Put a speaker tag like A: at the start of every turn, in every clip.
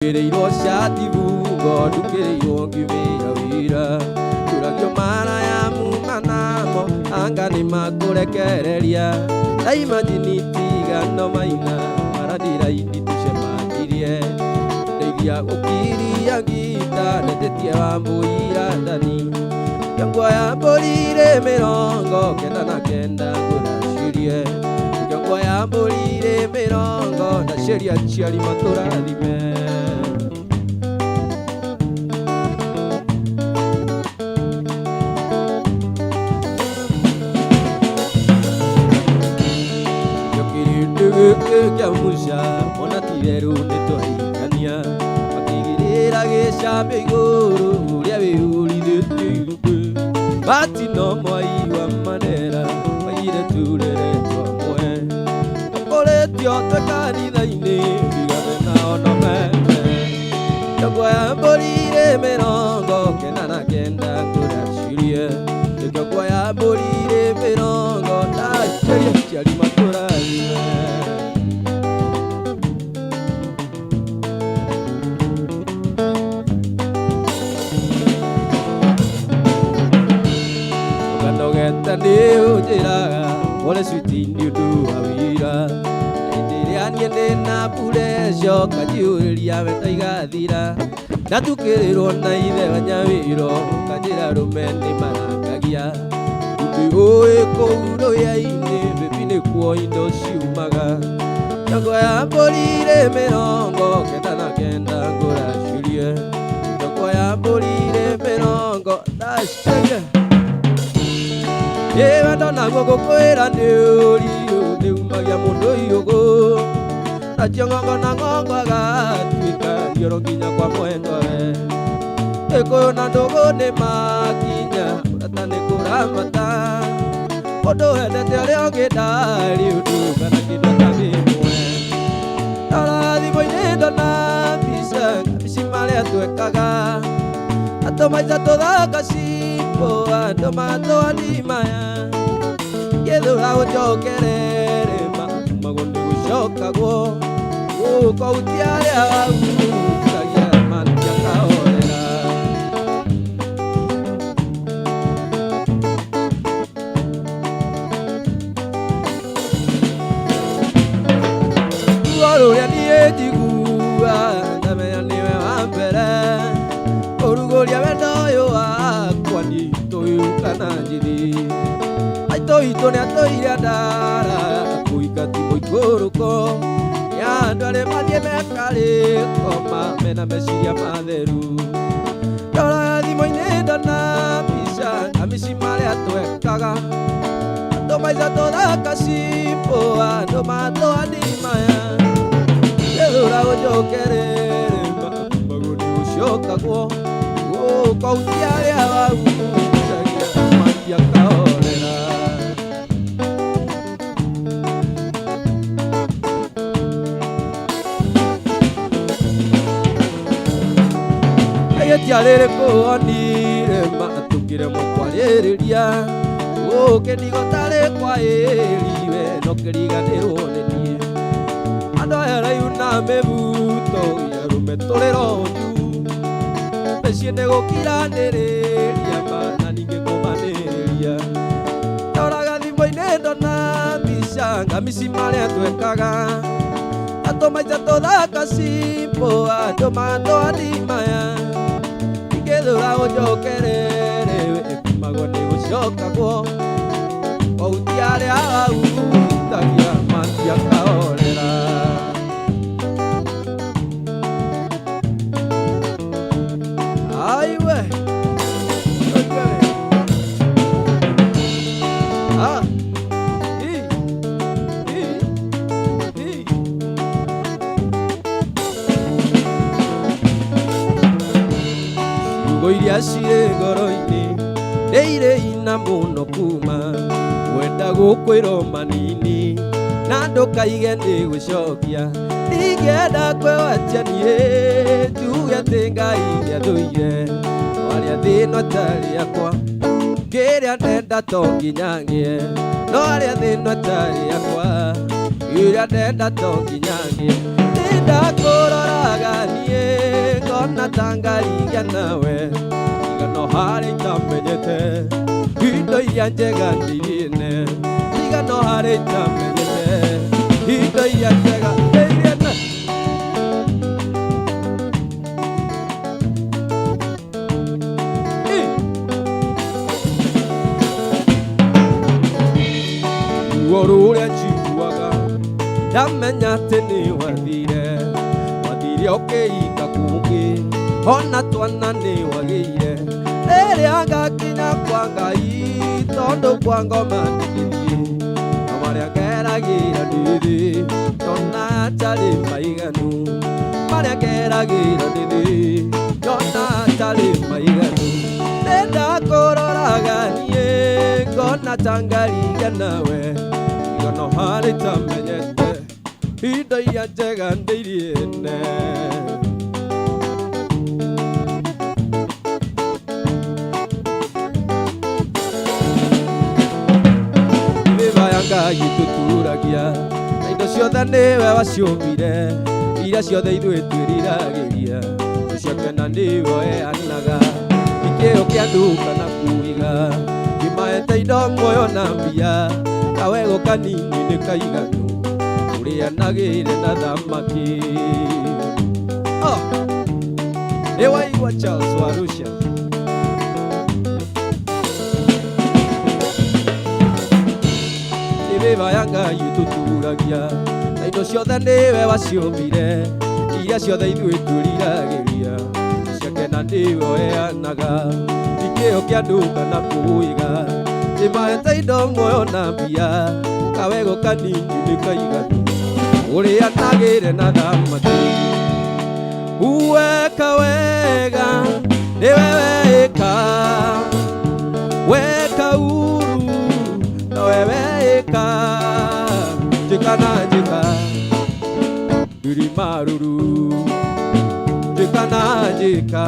A: Ndukĩrĩirwo cati bungo ndukĩrĩirwo ngiumĩra wĩra Ndũragio mara ya muma namo anga nĩ makũrekereria Ndaimajini tigano maina maradiraini tũcemanirie Ndeithia gũkiria ngita ndetetie wa mbũira ndani Kĩongo ya mbũri rĩ 99 ngũracirie Kĩongo ya mbũri rĩ mĩrongo ndaciria aciari matũrathime. Kĩrĩndĩ gĩkĩ kĩa Musa ona ti-itherũ nĩtwahikania makĩigĩrĩra gĩcambio igũrũ ũrĩa wĩyũrithĩtie ithukĩ Batino mwai wa Mandera maigire tũreretwo hamwe tũkũrĩtio twĩ kanitha-inĩ ndigane nao no meme Kĩongo ya mbũri rĩ 99 ngũracirie Kĩongo ya mbũri rĩ mĩrongo ndaciria aciari matũrathime. Ũkanogete nĩ ũnjĩraga pole switi nĩ ũndũ wa wĩra hĩndĩ ĩrĩa niĩ ndĩna pureco kanjihũrĩria wendo igathira ndatukĩrĩrwo na ithe wa nyawĩro kanjĩra rũme nĩ marangagia ndĩ ũĩ kũu rũya-inĩ bĩbi nĩkuo indo ciumaga Kĩongo ya mbũri rĩ 99 ngũracirie Kĩongo ya mbũri rĩ mĩrongo ndacirie Ĩ wendo naguo ngũkwĩra nĩ ũrirũ nĩumagia mũndũ iũgũ nacio ng'ongo na ng'ongo agatuĩka ndioro nginya kwa mwendwa we Gĩkũyũ na ndũgũ nĩ makinya ũrata nĩ kũramata mũndũ wendete ũrĩa ũngĩ ndarĩ ũndũ kana kĩndũ atangĩmũhe Ndora thimũ-inĩ ndona mbica mbici marĩa twekaga andũ maica tũthaka cimbo andũ matũani maya ngĩthũra gũcokerere maumagwo nĩ gũcokagwo gũkautia arĩa wahutagia matiakahorera. Ruo rũrĩa niĩ njigua ndamenya nĩwe wa mbere kũrugũria wendo ũyũ wakwa niĩ itũyũ kana njĩthĩ aitũ witũ nĩatũire ndara kũhika ti mũikũrũko nĩ andũ arĩa mathiĩ mekarĩko mena meciria matheru ndora thimũ-inĩ ndona mbica amici marĩa twekaga andũ maica tũthaka cimbo andũ matũani maya ngĩthũra gũcokerere maguo nĩ gũcokagwo gũkautia arĩa wahutagia matiakahorera. Ihĩtia rĩrĩkũ onire matũkĩremwo kwarĩrĩria ũkĩndigo tarĩ kwa ĩri we no kĩriganĩrwo nĩ niĩ andũ aya raihu na mĩbuto ya rũme tũrĩro nju mĩciĩ nĩ gũkiranĩrĩria ma na ningĩ kũmanĩrĩria ndoraga thimũ-inĩ ndona mbica ngamici marĩa twekaga andũ maica tũthaka cimbo andũ matũani maya ingĩthũra gũcokerere ĩkumagwo nĩ gũcokagwo wautia arĩa wahutagia matiakahorera. Aiwe Aiwe. Ah. I. I. I. Ciugo iria cirĩ ngoro-inĩ nĩ irĩ ina mũno kuma wenda gũkwĩrwo manini na ndũkaige nĩ gũcokia ndingĩenda kwĩgwatia niĩ njuge atĩ Ngai nĩathũire no arĩa thĩna ĩtarĩ yakwa kĩrĩa ndenda to nginya ngĩe no arĩa thĩna ĩtarĩ yakwa kĩrĩa ndenda to nginya ngĩe ndindakũroraga niĩ. Ngona ta ngarigia nawe Tigano harĩ itamenyete Indo iria njega ndirine Tigano harĩ itamenyete Indo iria njega ndirine. Ruo rũrĩa njiguaga ndamenya atĩ nĩ wathire wathire ũkĩhinga kũngĩ ona twana nĩ wagĩire rĩrĩa ngakinya kwa Ngai tondũ kwa ngoma ndigĩthiĩ na marĩa ngeragĩra ndĩthĩ ndona tarĩ maiganu marĩa ngeragĩra ndĩthĩ ndona tarĩ maiganu nĩndakũroraga niĩ ngona ta ngarigia nawe igano harĩ tamenyete indo iria njega ndĩiriene. Mĩba ya Ngai tũturagia na indo ciothe nĩwe waciũmbire iria ciothe ithuĩ twĩriragĩria ciake na nĩwe ũheanaga ikĩo kĩa andũ kana kuiga kĩmaete indo muoyo na mbia kawego kanini nĩ kaiganu ũrĩanagĩre na thamaki. Oh, nĩ waigua Charles wa Arusha. Nĩ ya Ngai tũturagia na indo ciothe nĩwe waciũmbire iria ciothe ithuĩ twĩriragĩria ciake na nĩwe ũheanaga ikĩo kĩa andũ kana kũiga kĩmaete indo muoyo na mbia kawego kanini nĩ kaiganu ũrĩanagĩre na thamaki. Weka wega nĩwe weka weka uru nowe weka njĩka na njĩka irimaruru njĩka na njĩka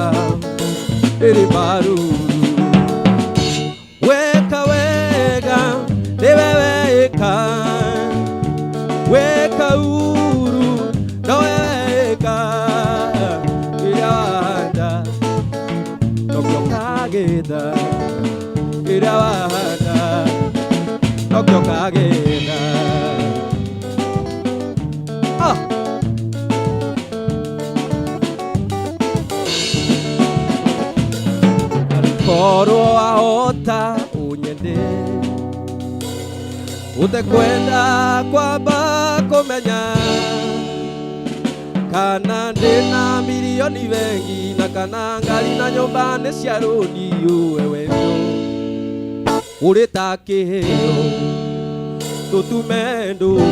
A: irimaruru weka wega nĩwe weka weka uru nowe weka kĩrĩa wahanda nokĩo ũkagetha kĩrĩa wahanda nokĩo ũkagetha. Ah! Korwo wahota ũnyende ũtekwenda kwamba kũmenya kana ndĩna milioni bengi na kana ngari na nyũmba nĩ cia rũni wewe biũ ũrĩ ta kĩheo tũtume ndũgũ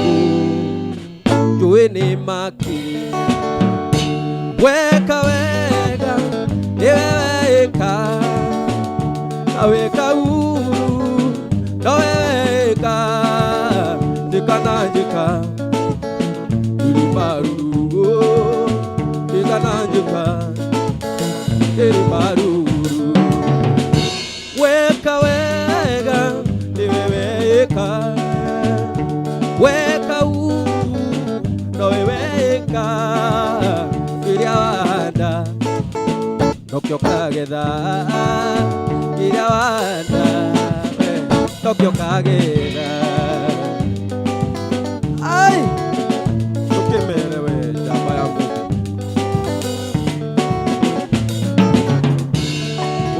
A: njũĩ nĩ maki weka wega nĩwe weka na weka uru nowe weka njĩka na njĩka irimaruru njĩka na njĩka irimaruru weka wega nĩwe weka weka uru nowe weka kĩrĩa wahanda nokĩo ũkagetha kĩrĩa wahanda we nokĩo ũkagetha. Ai ndũkĩmere we njamba ya mũndũ.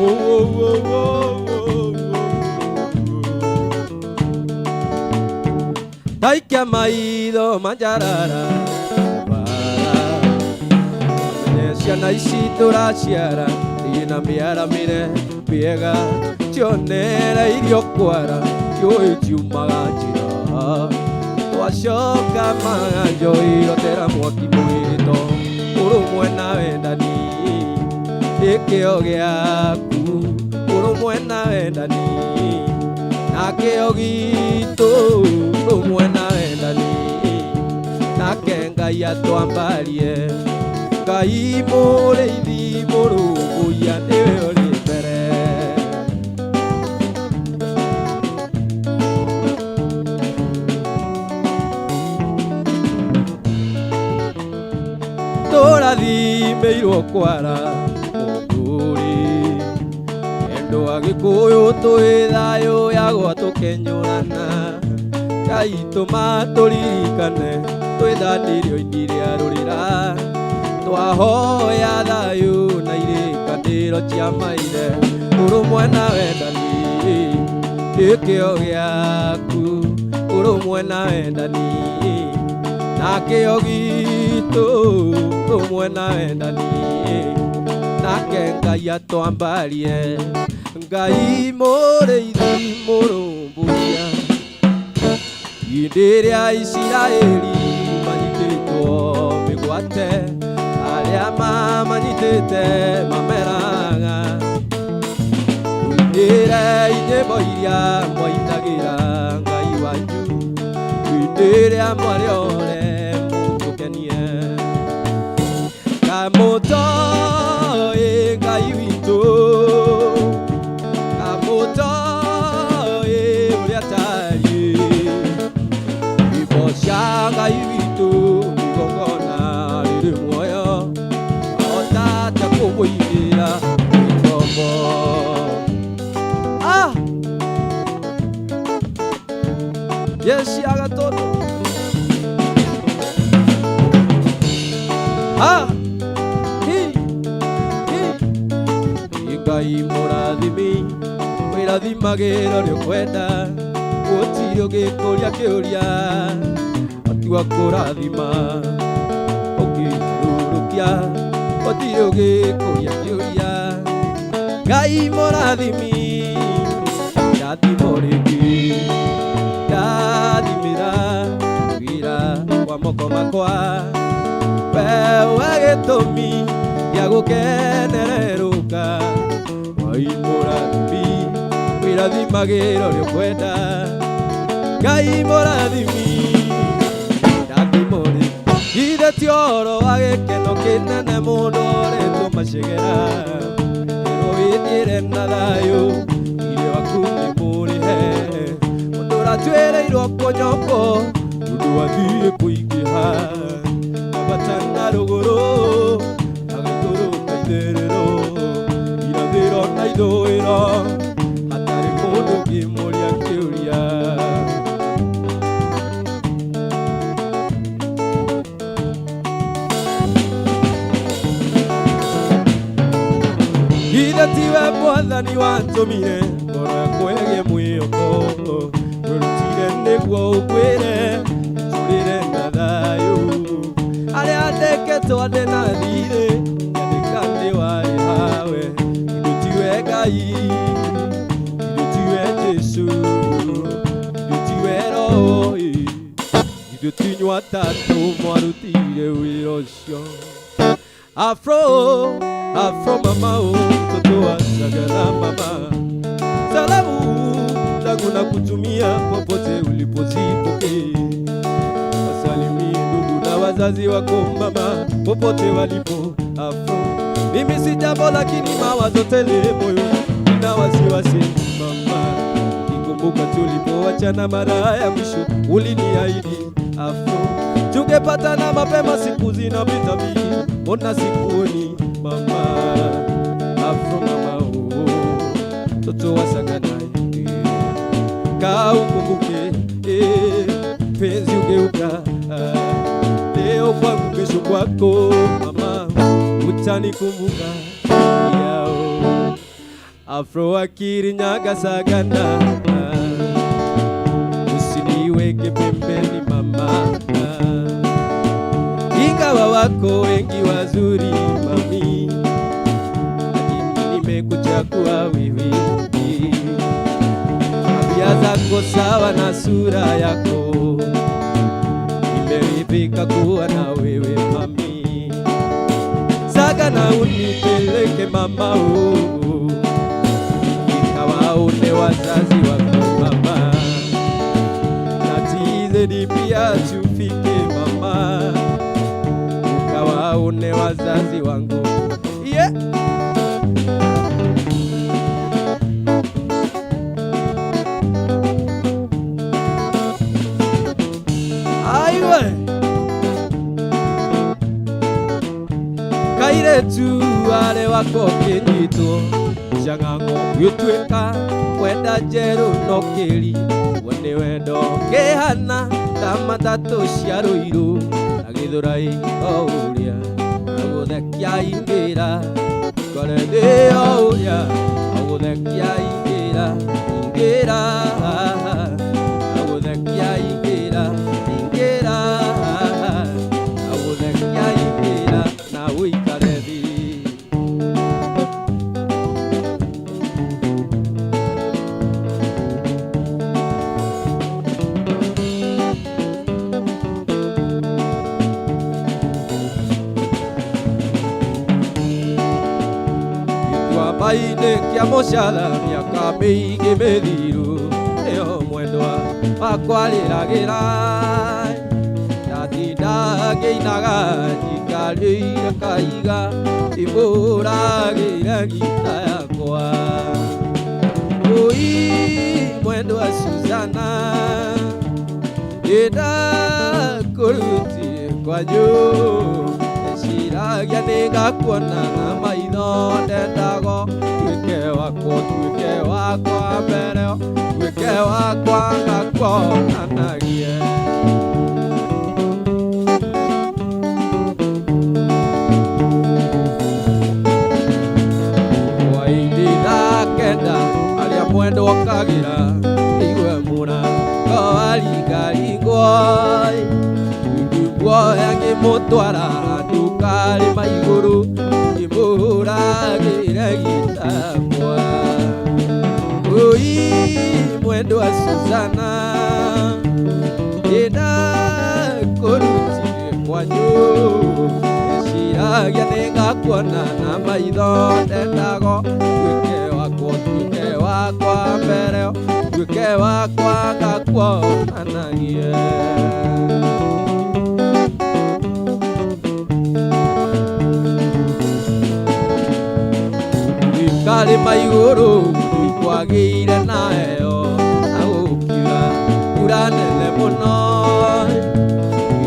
A: Oh, oh, oh, oh, oh, oh. Taikia maitho manjarara bara menye ciana ici tũraciara ina mĩaramĩre mĩega cionere irio kwara tiũĩ ciumaga njĩra twacoka manjo irotera mwaki mwĩrĩ ũrũmwe na wendani nĩ kĩo gĩaku ũrũmwe na wendani na kĩo gitũ ũrũmwe na wendani nake Ngai atwambarie Ngai mũrĩithi mũrũmbũiya nĩwe ũrĩ mbere. Tũrathime. Tũthimĩirwo kwara mũndũrĩ endo agĩkũyũ twĩ thayũ yagwa tũkenyũrana Ngai tũma tũririkane twĩthanĩrio ini rĩa rũrĩra twahoya thayũ na irĩkanĩro cia maithe ũrũmwe na wendani nĩkĩo gĩaku ũrũmwe na wendani na kĩo gitũ ũrũmwe na wendani nake Ngai atwambarie Ngai mũrĩithi mũrũmbũiya hĩndĩ ĩrĩa Isiraeli manyitĩtwo mĩgwate arĩa mamanyitĩte mameraga Tũinĩre nyĩmbo iria mwainagĩra Ngai wanyu hĩndĩ ĩrĩa mwarĩ ore mũtũkenie Kamũtoĩ Ngai witũ Kamũtoĩ ũrĩa atariĩ Nyĩmbo cia Ngai witũ igongona rĩrĩ muoyo wahota atĩa kũmũinĩra wĩ ngombo. Ah! Yes, Agatoto. Ah! Hi! Hi! Ngai mũrathimi wĩrathimagĩra ũrĩa ũkwenda gũtirĩ ũngĩkũria kĩũria atua kũrathima ũngĩrũrũkia gũtirĩ ũngĩkũria kĩũria Ngai mũrathimi ndathimo rĩngĩ ndathimĩra wĩra wa moko makwa wewe gĩtũmi gĩa gũkenererũka Ngai mũrathimi wĩrathimagĩra ũrĩa ũkwenda Ngai mũrathimi ndathimo rĩngĩ ithe ti ũhoro wa gĩkeno kĩnene mũndũ oretwo macegera ĩrwo wĩthiĩre na thayũ irĩ waku nĩ mũrĩhe mũndũ ũratuĩrĩirwo kũnyongwo tondũ wathiĩ kũingĩha ambata na rũgũrũ agaikũrũka itherero irathĩro na ithũĩro hatarĩ mũndũ ũngĩmũria kĩũria. Ithe tiwe mwathani wantũmire ngoro yakwa ĩgĩe mwĩhoko wĩrutire nĩguo ũkwĩre tũrĩre na thayũ arĩa ndeketwo ndĩ na thirĩ ngĩandĩka nĩ warĩ hawe ithuĩ tiwe Ngai ithuĩ tiwe Jesũ ithuĩ tiwe Roho ithuĩ ti inyuĩ atatũ mwarutire wĩra ũcio. Afro, Afro mama o, mtoto wa Sagana mama. Salamu zangu na kutumia popote ulipozipokee. Wasalimie ndugu na wazazi wako mama popote walipo. Afro, mimi si jambo lakini mawazo tele moyo nina wasiwasi mama. Nikumbuka tulipoachana mara ya mwisho uliniahidi Afro tungepatana mapema, siku zinapita mingi, mbona sikuoni mama? Afro mama oh, mtoto wa Sagana kaa ukumbuke penzi ugeuka leo kwangu kesho kwako mama utanikumbuka yao. Afro akiri nyaga Sagana usiniweke pembeni mama ingawa wako wengi wazuri mami, lakini nimekuchagua wewe. Tabia zako sawa na sura yako, nimeridhika kuwa na wewe mami. Sagana unipeleke mama oh, nikawaone wazazi wako mama, na TZD pia tufike mama, ukawaone wazazi wangu yeah. Aiwe. Jesu arĩ wakwa ũkĩnyitwo cang'ang'o gĩtuĩka wenda njerũ no kĩri guo nĩ wendo kĩhana ta matatũ cia rũirũ na gĩthũrai o ũrĩa agũthekia ingĩra kore thĩ o ũrĩa agũthekia ingĩra ingĩra agũthekia ingĩra ingĩra agũthekia ingĩra na ũikare thĩ. Gĩtuamba-inĩ kĩa mũcatha mĩaka mĩingĩ mĩthiru nĩyo mwendwa wakwa rĩragĩra ndatinda ngĩinaga njikarĩire kaiga imũragĩre gita yakwa ũi mwendwa Suzana ndakũrutire kwanyu eciragia nĩngakuona na maitho ndendago tuĩke wakwa tuĩke wakwa mbere tuĩke wakwa ngakuonanagie. Hwaĩ-inĩ thaa kenda arĩa mwendwa okagĩra igue mũrango waringaringwo guoya ngĩmũtwara handũ karĩma igũrũ ngĩmũhũragĩre gitakwa ũi mwendwa Suzana ndakũrutire kwanyu eciragia nĩngakuona na maitho ndendago tuĩke wakwa tuĩke wakwa mbere tuĩke wakwa ngakuonanagie. Karĩma igũrũ kwagĩire na heho na gũkiura mbura nene mũno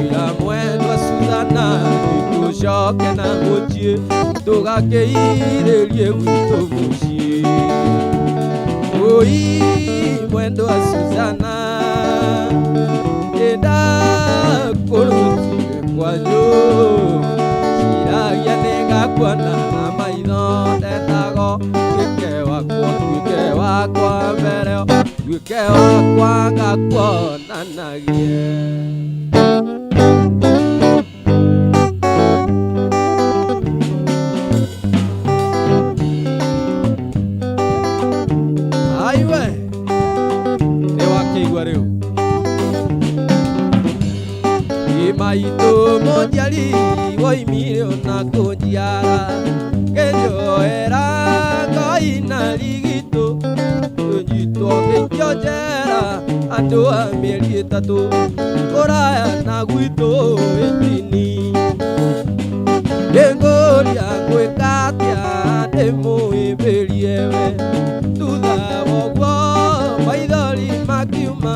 A: ira mwendwa Suzana nĩtũcoke na mũciĩ tũgakĩirĩrie gwitũ mũciĩ ũi mwendwa Suzana ndakũrutire kwanyu ciragia nĩngakuona na maitho ndendago tuĩke wakwa tuĩke wakwa mbere tuĩke wakwa ngakuonanagie. Aiwe nĩwakĩigua rĩu maitũ mũnjiari woimire ona kũnjiara kĩnjoera ngoina rigitũ tũnyitwo ngĩikio njera andũ a mĩeri ĩtatũ kũraya na gwitũ ĩtini ndĩngũria ngwĩka atĩa ndĩmũhĩmbĩrie we thutha wa ũguo maithori makiuma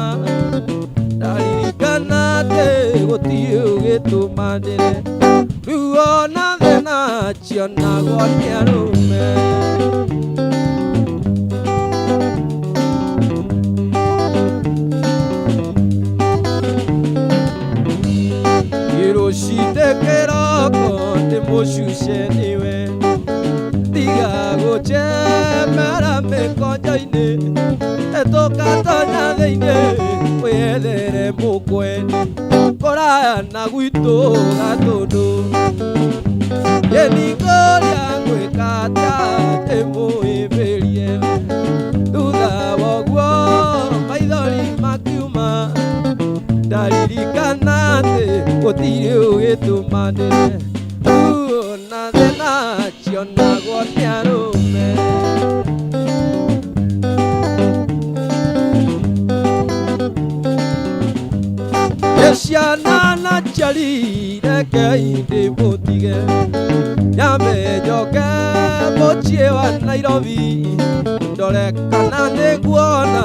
A: ndaririkana atĩ gũtirĩ ũgĩtũma ndĩre ruo na thĩna cionagwo nĩ arũme. Rũciinĩ kĩroko ndĩmũcuce nĩwe tiga gũcemera mĩkonjo-inĩ tũkatonya thĩinĩ wĩethere mũkweni kũraya na gwitũ gatũndũ ĩningũria ngwĩka atĩa ndĩmũhĩmbĩrie thutha wa ũguo maithori makiuma ndaririkana atĩ gũtirĩ ũgĩtũma ndĩre ruo na thĩna cionagwo nĩ arũme. Ciana na njiari rekei ndĩmũtige nyambe njoke mũciĩ wa Nairobi ndore kana nĩnguona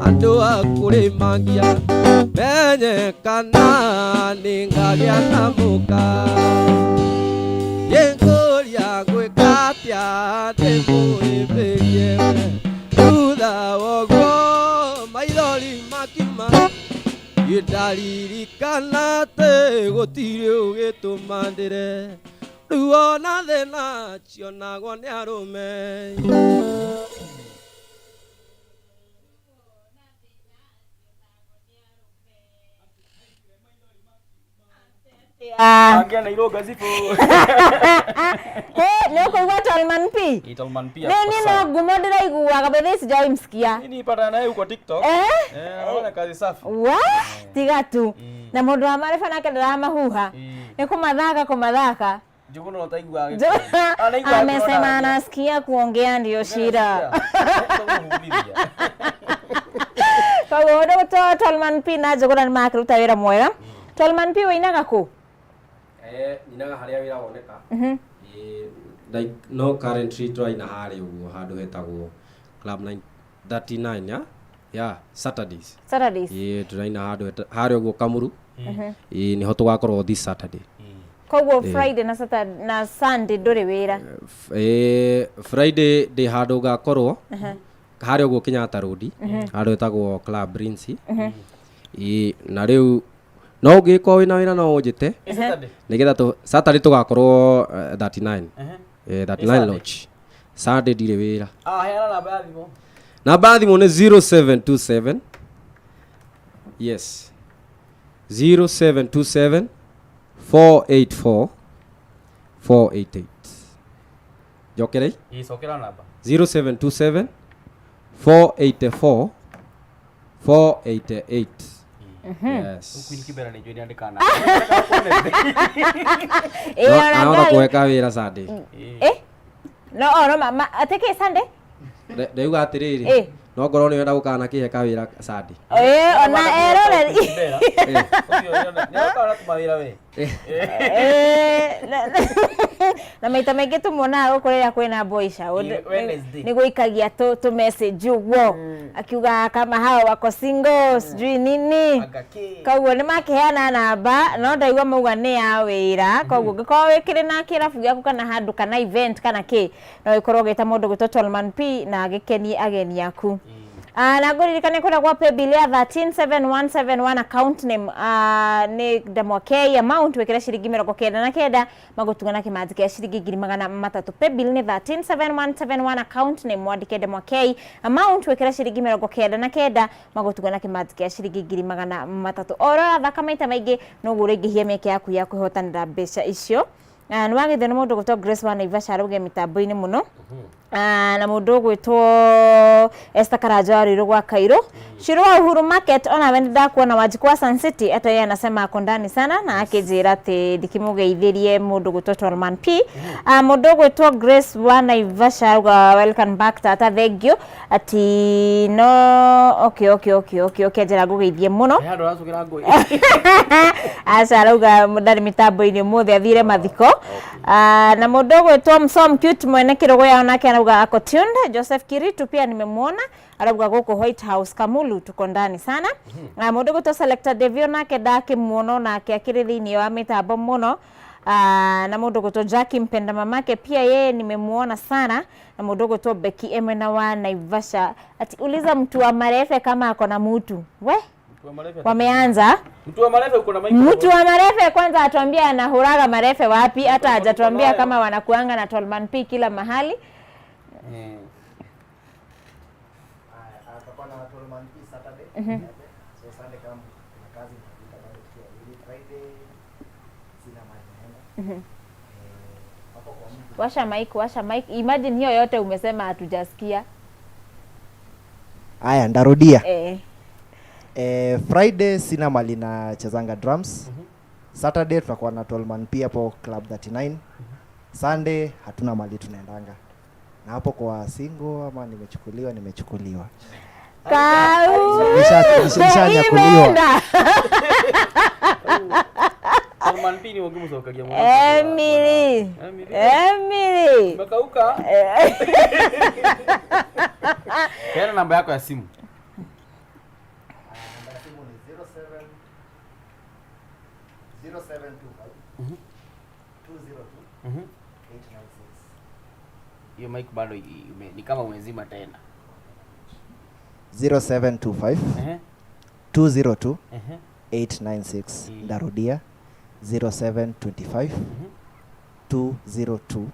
A: andũ a kũrĩmangia menye kana nĩngagĩa na mũka. Ngũria ngwĩka Atĩa ndĩmũhĩmbĩrie thutha woguo maithori makiuma ndaririkana atĩ gũtirĩ ũgĩtũma ndĩre ruo na thĩna cionagwo nĩ arũme.
B: Angĩana irũnga cibũ.
C: Hey, nĩ ũkũigua Tolman P?
B: Tolman P.
C: Nĩ niĩ no ngumo ndĩraiguaga but this sijawahi msikia.
B: Mimi nipatana naye huko TikTok.
C: Eh?
B: Eh, anaona kazi safi.
C: Wa tiga tu. Na mũndũ wa mareba nake ndaramahuha. Nĩ kũmathaka kũmathaka.
B: Njũgũ no taiguaga.
C: Amesema anasikia kuongea ndio shida. Koguo ũndũ to Tolman P na Njũgũna nĩ makĩruta wĩra mwega. Tolman P wĩinaga kũ?
A: Nyinaga harĩa wĩra woneka. Like no currently tũraina harĩa ũguo handũ hetagwo Club 939 ya yeah Saturdays.
C: Saturdays.
A: Ĩĩ tũraina handũ harĩa ũguo Kamuru. Ĩĩ nĩho tũgakorwo this Saturday.
C: Koguo Friday na Saturday na Sunday ndũrĩ wĩra.
A: Friday ndĩ handũ ngakorwo harĩa ũguo Kenyatta Road handũ hetagwo Club Prince. Ĩĩ na rĩu no ũngĩkorwo wĩna wĩra no ũnjĩte nĩgetha tũ Saturday tũgakorwo 39 39 Lodge. Sunday ndirĩ wĩra.
B: Ah, heana namba ya thimũ.
A: Namba ya thimũ nĩ 0727 yes 0727 484 488 njokerei.
B: Ĩĩ, cokera namba.
A: 0727 484 488. Yes.
B: Queen Kibera nĩ njũĩ nĩ andĩkaga namba.
C: Ĩĩ ona
A: Ahota
C: ngari.
A: kũheka wĩra Sunday.
C: Eh? No, oh, no, ma, atĩkĩ Sunday?
A: Ndauga atĩrĩrĩ
C: Eh.
A: no ngorwo nĩ wenda gũkana kĩheka wĩra Sunday.
C: Ĩĩ, ona eroreri.
B: Kibera. Ũcio nĩ arekaga tũmawĩra we.
C: Eh, na maita maingĩ tũmuonaga gũkũ rĩrĩa kwĩna boy shout
B: Ĩ, Wednesday.
C: nĩ gũikagia tũ message ũguo akiuga kama hao wako single sijui nini.
B: Anga kĩ.
C: Koguo nĩ makĩheana namba no ndaigua mauga nĩ ya wĩra. Koguo ũngĩkorwo wĩkĩrĩ na kĩrabu gĩaku kana handũ kana event kana kĩ no ĩkorwo ũgĩta mũndũ gwĩtwo Tolman P na agĩkenie ageni aku. Na ngũririkane kũrĩa gwa paybill ya 137171 account name nĩ Ndamwa K amount wĩkĩre ciringi 99 magũtuga na kĩmanjĩ kĩa ciringi 300,000. Paybill nĩ 137171 account name mwandĩke Ndamwa K amount wĩkĩre ciringi 99 magũtuga na kĩmanjĩ kĩa ciringi 300,000. O ũrĩa ũrathaka maita maingĩ noguo ũraingĩhia mĩeke yaku ya kwĩhotanĩra mbeca icio. Nĩ wagĩthio nĩ mũndũ ũgwĩtwo Grace wa Naivasha arauge mĩtambo-inĩ mũno. Na mũndũ ũgwĩtwo Esther Karanja wa Ruiru gwa Cairo. Shiro wa Uhuru Market onawe nĩ ndakuona Wanjikũ wa Sun City hata yeye anasema ako ndani sana na akĩnjĩra atĩ ndikĩmũgeithĩrie mũndũ ũgwĩtwo Tolman P. Mũndũ ũgwĩtwo Grace wa Naivasha auga welcome back tata thank you ati no okay okay okay okay okay njĩra ngũgeithie mũno.
B: He handũ aracũgĩra ngũi.
C: Aca arauga ndarĩ mĩtambo-inĩ ũmũthĩ athire mathiko. Na mũndũ ũgwĩtwo Msom Cute mwene kĩrũgũya onake arauga ako tuned. Joseph Kiritu pia nimemwona arauga gũkũ White House Kamulu tuko ndani sana. Na mũndũ ũgwĩtwo Selector Devio nake ndakĩmuona onake akĩrĩ thĩinĩ wa mĩtambo mũno. Na mũndũ ũgwĩtwo Jackie mpenda mamake pia yeye nimemuona sana na mũndũ ũgwĩtwo Becky emwena wa Naivasha ati uliza mtu wa marefe kama ako na mutu we
B: Mtu wa marefe.
C: wameanza.
B: Mtu wa marefe uko na microphone.
C: Mtu wa marefe kwanza atuambia anahuraga marefe wapi, hata hajatuambia kama wanakuanga na Tolman P kila mahali.
B: Eh.
D: Tutakuwa na Tolman P Saturday. So Sunday kama kuna kazi nitapita bado tukiwa wawili. Friday sina mahali naenda. Hapo kwa mtu.
C: Washa mic, washa mic. Imagine hiyo yote umesema hatujasikia.
D: Aya, ndarudia.
C: Eh.
D: Friday sina mali nachezanga drums. Saturday tutakuwa na Tolman P hapo Club 39. Sunday hatuna mali tunaendanga. Na hapo kwa single ama nimechukuliwa nimechukuliwa.
C: Kau.
D: Nishanyakuliwa.
C: Imeenda.
B: Tolman P ni ũngĩmũcokeria mũno.
C: Emily.
B: Emily.
C: Emily.
B: Umekauka. Peana namba yako ya simu.
D: Namba ya simu ni 07 0725 202 896.
B: Hiyo mic bado ni kama umezima tena.
D: 0725
B: Ehe.
D: 202
B: Ehe.
D: 896.
B: Mm.
D: Ndarudia, 0725 202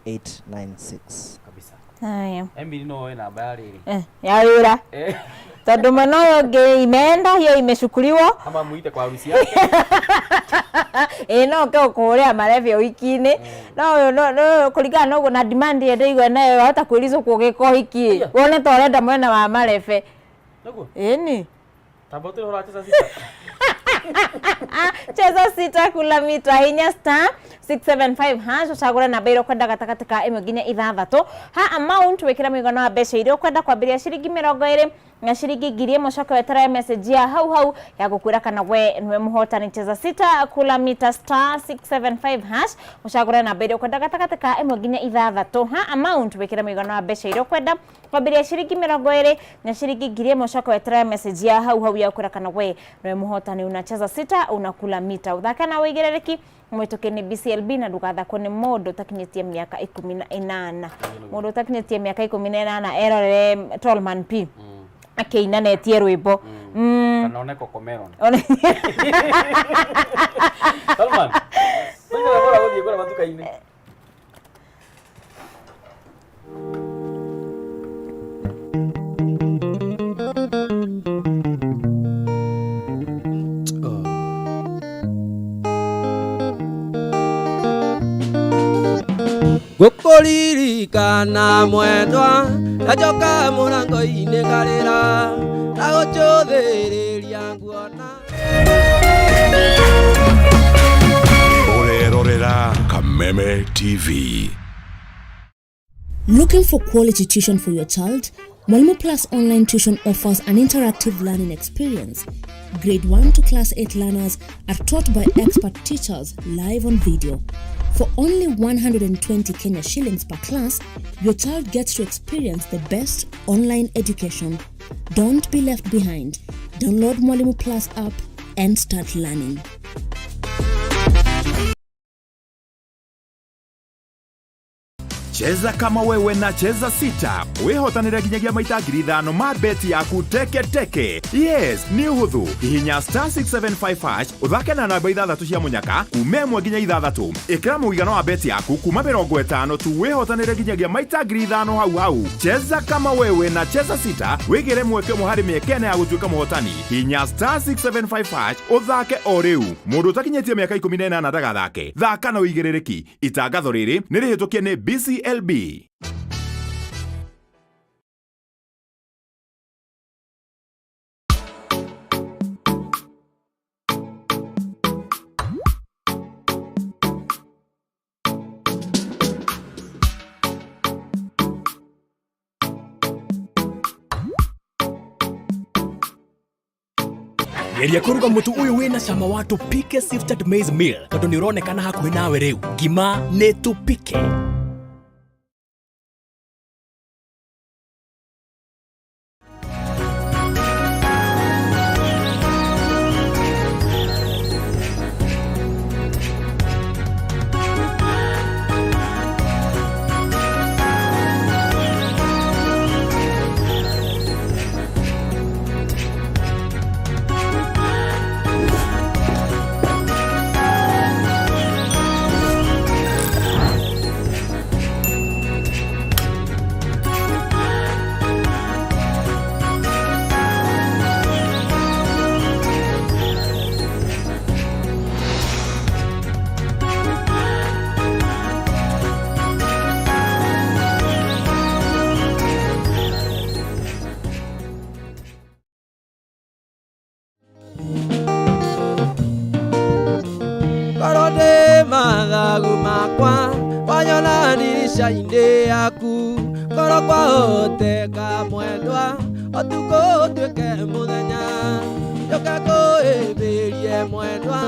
D: 896.
B: Kabisa.
C: Haya.
B: Emily no we namba ya rĩrĩ.
C: Eh, ya wĩra.
B: Eh,
C: Tondũ mwena ũyũ ũngĩ imeenda hiyo imechukuliwa.
B: Ama muite kwa harusi yake.
C: Ĩ no ũke ũkũhũrĩra marebe ũhiki-inĩ. No ũyũ no kũringana na ũguo na demand ĩrĩa ndĩraigua nayo wahota kwĩricũkwo ũgĩka ũhiki.
B: Aya.
C: Wone ta ũrenda mwena wa marebe.
B: Naguo.
C: Ĩni.
B: Tamba tũrĩ ũracheza sita.
C: Cheza sita kula mita hinya star 675 hash ucagũre namba ĩrĩa ũkwenda gatagatĩ ka ĩmwe nginya ithathatũ. Ha amount wĩkĩre mũigana wa mbeca iria ũkwenda kwambĩrĩria ciringi 20 na ciringi 1000 ũcoke weterere message ya hau hau ya gũkwĩra kana we nĩwe mũhotani. Cheza sita kula mita star 675 hash ũcagũre namba ĩrĩa ũkwenda gatagatĩ ka ĩmwe nginya ithathatũ. Ha amount wĩkĩre mũigana wa mbeca iria ũkwenda kwambĩrĩria ciringi 20 na ciringi 1000 ũcoke weterere message ya hau hau ya gũkwĩra kana we nĩwe mũhotani. Unacheza sita unakula mita. Ũthake na wĩigĩrĩrĩki mwĩtũke nĩ BCLB na ndũgathakwo nĩ mũndũ ũtakinyĩtie mĩaka 18. Mũndũ ũtakinyĩtie mĩaka 18 erorere Tallman P akĩina na etie rwĩmbo.
B: Kana one Cocomelon.
C: One-
B: Salman. Sasa bora gũthiĩ kũrĩa matuka-inĩ.
A: Ngũkũririkana mwendwa ndacoka mũrango-inĩ ngarĩra ndagũcũthĩrĩria nguona.
E: Ũrerorera Kameme TV.
F: Looking for quality tuition for your child? Mwalimu Plus Online Tuition offers an interactive learning experience. Grade 1 to Class 8 learners are taught by expert teachers live on video. For only 120 Kenya shillings per class, your child gets to experience the best online education. Don't be left behind. Download Mwalimu Plus app and start learning.
E: Cheza kama wewe na Cheza Sita wĩhotanĩre nginyagia maita 5,000 ma beti yaku teke teke. Yes, nĩ ũhũthũ. Hihinya star 675 hash ũthake na namba ithathatũ cia mũnyaka kuma ĩmwe nginya ithathatũ. Ĩkĩra mũigana wa beti yaku kuma 50 tu wĩhotanĩre nginyagia maita 5,000 hau hau. Cheza kama wewe na Cheza Sita wĩgĩre mweke ũmwe harĩ mĩeke ĩna ya gũtuĩka mũhotani. Hihinya star 675 hash ũthake o rĩu. Mũndũ ũtakinyĩtie mĩaka 18 ndagathake. Thaka na ũigĩrĩrĩki. Itangatho rĩrĩ nĩ rĩhĩtũkie nĩ BCLB.
G: Geria kũruga mũtu ũyũ wĩna cama wa tũpike sifted maize meal tondũ nĩ ũronekana hakuhĩ nawe rĩu. Ngima nĩ tũpike.
A: Korwo ndĩ mathagu makwa wanyona ndirica-inĩ yaku korwo kwahoteka mwendwa ũtukũ ũtuĩke mũthenya njũke ngũhĩmbĩrie mwendwa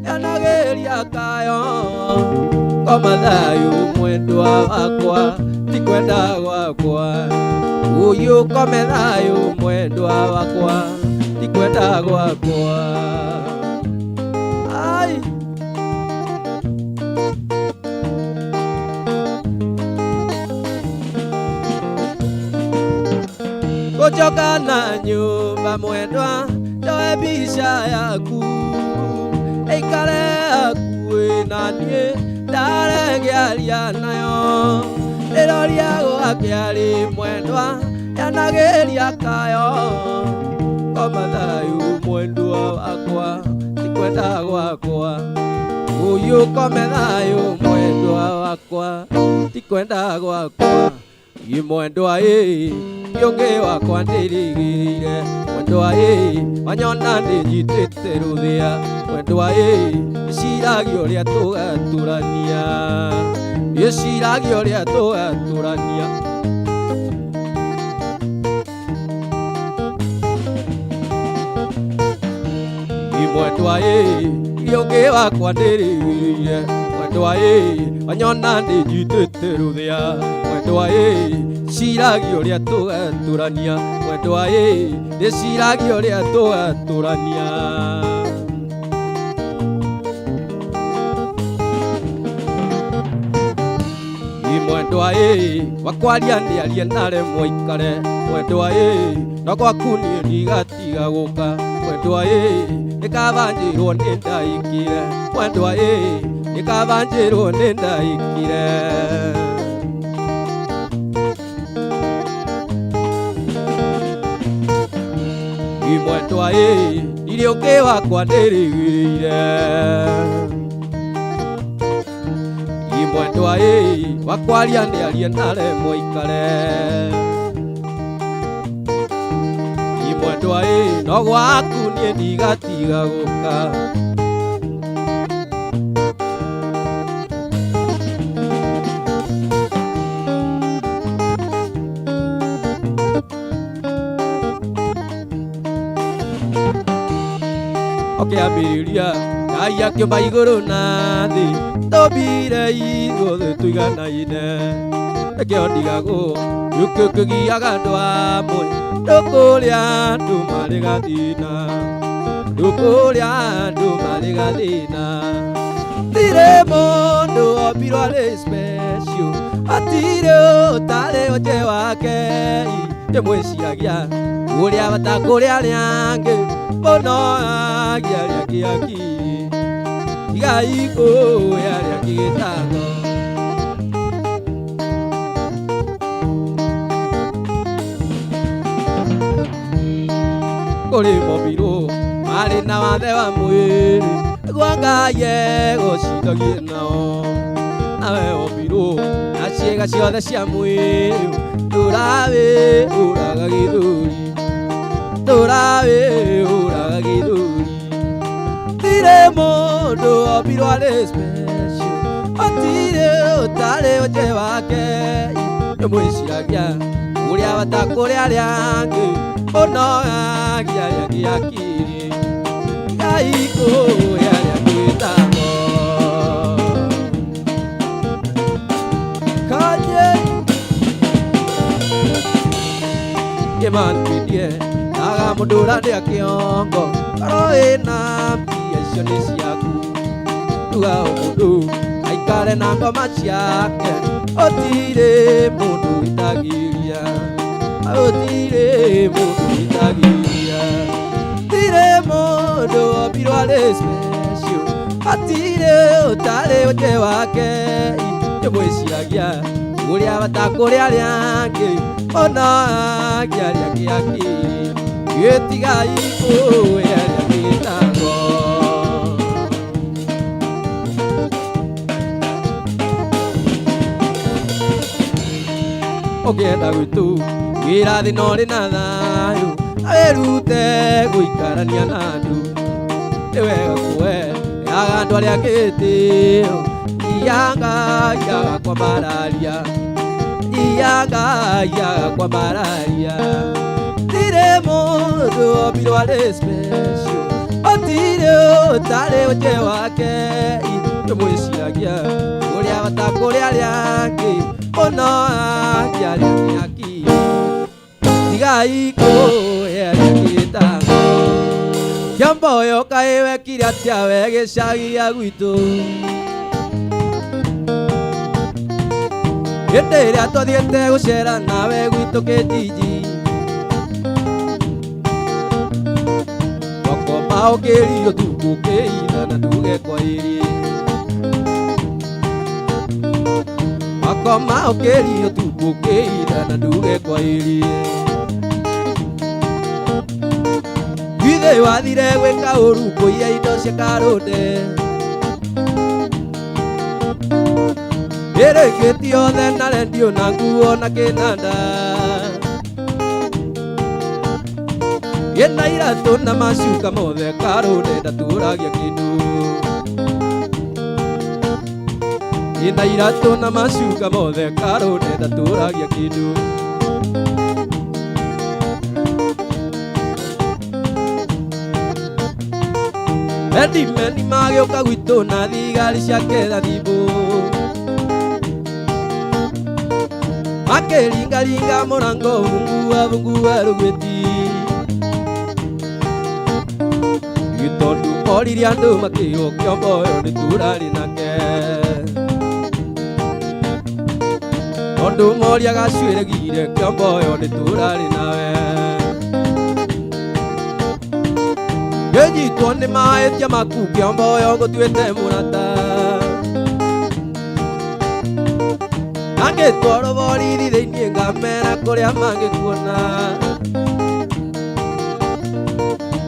A: yanagĩria kayo koma thayũ mwendwa wakwa ti kwenda gwakwa ũyũ kome thayũ mwendwa wakwa ti kwenda gwakwa. Ai. Gũcoka na nyũmba mwendwa njoe mbica yaku ĩikare hakuhĩ na niĩ ndaregĩaria nayo ĩroria gwake arĩ mwendwa yanagĩria kayo koma thayũ mwendwa wakwa tikwenda gwakwa ũyũ kome thayũ mwendwa wakwa tikwenda gwakwa ĩ mwendwa ĩ ũngĩ wakwa ndĩrĩgĩrĩire mwendwa ĩ wanyona ndĩnyitĩte rũthĩa mwendwa ĩ ĩciragia ũrĩa tũgatũrania ĩciragia ũrĩa tũgatũrania mwendwa ĩ ũngĩ wakwa ndĩrĩgĩrĩire mwendwa ĩ wanyona ndĩnyitĩte rũthĩa mwendwa ĩ ciragia ũrĩa tũgatũrania mwendwa ĩ ndĩciragia ũrĩa tũgatũrania mwendwa ĩ wakwaria ndĩarie naremwo ikare mwendwa ĩ no gwaku niĩ ndigatiga gũka mwendwa ĩ nĩkaba njĩrwo nĩ ndaikire mwendwa ĩ nĩkaba njĩrwo nĩ ndaikire mwendwa ĩ ndirĩ ũngĩ wakwa ndĩrĩgĩrĩire mwendwa ĩ wakwaria ndĩarie naremwo ikare mwendwa ĩ no gwaku niĩ ndigatiga gũka ũkĩambĩrĩria Ngai akĩũmba igũrũ na thĩ tũmbire ithuothe tũiganaine nĩkĩo ndigagwo gĩũkĩ kĩgiaga andũ amwe ndũkũrĩa andũ marĩ gathĩna ndũkũrĩa andũ marĩ gathĩna tirĩ mũndũ ombirwo arĩ special hatirĩ ũtarĩ ũnje wake ndĩmwĩciragia ũrĩa bata kũrĩ arĩa angĩ mũno agia arĩa angĩ akiri tigai kũhe arĩa angĩ gĩtango kũrĩ mombirwo marĩ na wathe wa mwĩrĩ nĩguo Ngai egũcithagie nao nawe wombirwo na ciĩga ciothe cia mwĩrĩ tũrawĩhũraga gĩthũri tũrawĩhũraga gĩthũri tirĩ mũndũ ombirwo arĩ special hatirĩ ũtarĩ ũnje wake ndĩmwĩciragia ũrĩa bata kũrĩ arĩa angĩ mũno agia arĩa angĩ akiri tigai kũhe arĩa angĩ gĩtango kanye kĩmanbindie ndaga mũndũra ndĩa kĩongo ngoro ĩna mbia icio nĩ ciaku tuga o mũndũ aikare na ngoma ciake ũtirĩ mũndũ wĩtagĩria ũtirĩ mũndũ wĩtagĩria tirĩ mũndũ ombirwo arĩ special hatirĩ ũtarĩ ũnje wake ndĩmwĩciragia ũrĩa bata kũrĩ arĩa angĩ mũno agia arĩa angĩ akiri gĩtigai kũhe arĩa angĩ gĩtango ũngĩenda gwitũ wĩra thĩ na ũrĩ na thayũ na wĩrute gũikarania na andũ nĩ wega kũheaga andũ arĩa angĩ gĩtĩo ianga iaga kwambararia ianga iaga kwambararia tirĩ mũndũ ombirwo arĩ special hatirĩ ũtarĩ ũnje wake ndĩmwĩciragia ũrĩa bata kũrĩ arĩa angĩ mũno agia arĩa angĩ akiri tigai kũhe arĩa angĩ gĩtango kĩomboyo kaĩ wekire atĩa we gĩcagi gĩa gwitũ hĩndĩ ĩrĩa twathiĩte gũcera nawe gwitũ kĩjiji Ũkĩrio tukũ kĩitha na nduge kwa ĩrĩ. Wakoma ũkĩrio tukũ kĩitha na nduge kwa ĩrĩ. Githĩ wathire gwĩka ũru kũiya indo cia karũnde. Ĩrĩkĩtie othe na rendio na nguo na kĩnanda. Ĩna iratũ na macuka mothe karũnde ndatũragia kĩndũ. Ĩna iratũ na macuka mothe karũnde ndatũragia kĩndũ. Endimeni magĩũka gwitũ na thigari ciake thathibũ. Makĩringaringa mũrango vungua vungua rũgwĩti. Gĩtondũ oririe andũ makĩrwo kĩomboyo nĩ tũrarĩ nake. Tondũ moria gacuĩrĩgire kĩomboyo nĩ tũrarĩ nawe. Ngĩnyitwo nĩ mahĩtia maku kĩomboyo ngũtuĩte mũrata. Angĩtwarwo borithi thĩiniĩ ngamera kũrĩa mangĩkuona.